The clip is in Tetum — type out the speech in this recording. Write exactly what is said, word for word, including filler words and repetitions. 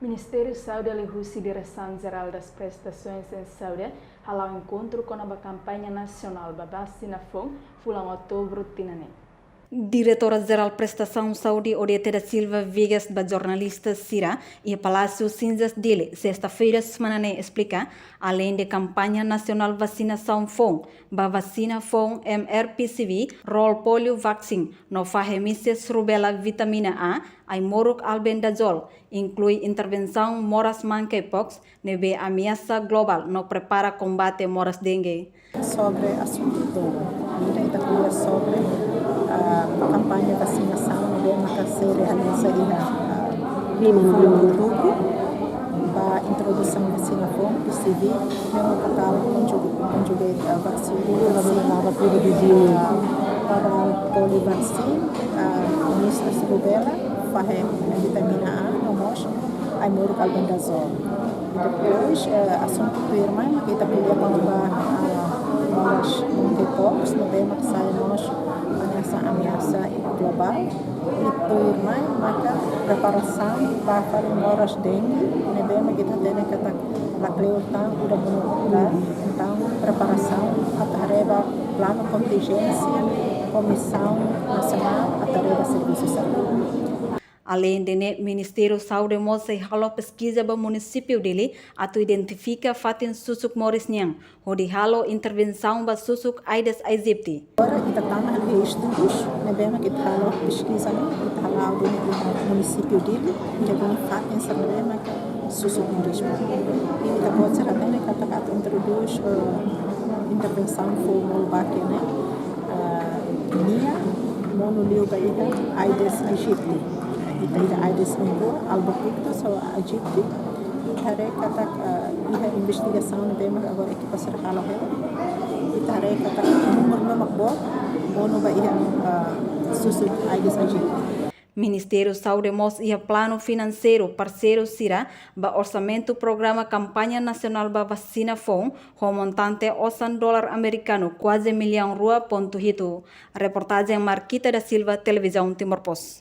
Ministériu Saúde liuhusi Diresaun Jerál das Prestações em Saúde hala'o enkontru kona-ba kampaña nasionál ba vasina foun fulan Outubru tinan ne'e. Diretora Jerál Prestasaun Saúde, Odete da Silva Viegas, ba jornalista sira iha Palásiu Cinzas, Dili, sesta-feira semana ne'e, esplika, aleinde kampaña nasionál vasinasaun foun ba vasina foun M R P C V, rol polio vaccine, no fahe measles rubella vitamina A, ai-moruk albendazole, inklui intervensaun moras monkeypox, ne'ebé ameasa globál, no prepara kombate moras dengue. Sobre asuntu tomak, ita ko'alia sobre, ah, kampaña vasinasaun ne'ebé maka sei realiza iha, ah, fulan Outubru, ba introdusaun vasina foun, P C V, ne'ebé maka konjuga, konjuga, ah, vaksina, ah, para polio vaccine, ah, measles rubella, fahe vitamina A, no mós ai-moruk albendazole. Depois, eh, asuntu tuirmai maka ita ko'alia kona-ba, ah, moras monkeypox, ne'ebé maka sai mós ameasa, ameasa globál. I tuirmai maka preparasaun ba fali moras dengue, ne'ebé maka ita hatene katak lakleur tan udan monokultural, entaun preparasaun atu haree ba planu kontinjénsia, Komisaun Nasionál atu haree ba Servisu Saúde. Aleinde ne'e, Ministériu Saúde mós sei halo peskiza ba munisípiu Dili atu identifika fatin susuk moris nian, hodi halo intervensaun ba susuk Aedes aegypti. Agora ita tama iha estudus, ne'ebé maka ita halo peskiza ne'e, ita hala'o duni iha munisípiu Dili, iha duni fatin sira ne'ebé maka susuk moris. I ita-boot sira hatene katak atu introdús, eh, intervensaun foun molu ba ke ne'e, eh, nia monu liu ba iha Aedes aegypti. Ita iha Aedes aegypti, Albopictus ou aegypti. Ita haree katak, eh, iha investigasaun ne'ebé maka agora ekipa sira halo hela, ita haree katak númeru ne'ebé maka boot monu ba iha, eh, susuk Aedes aegypti. Ministériu Saúde mós iha planu finanseiru parseiru sira ba orsamentu programa kampaña nasionál ba vasina foun, ho montante osan dolar amerikanu kuaze millaun rua pontu hitu. Reportajen Marquita da Silva, Televizaun Timor Post.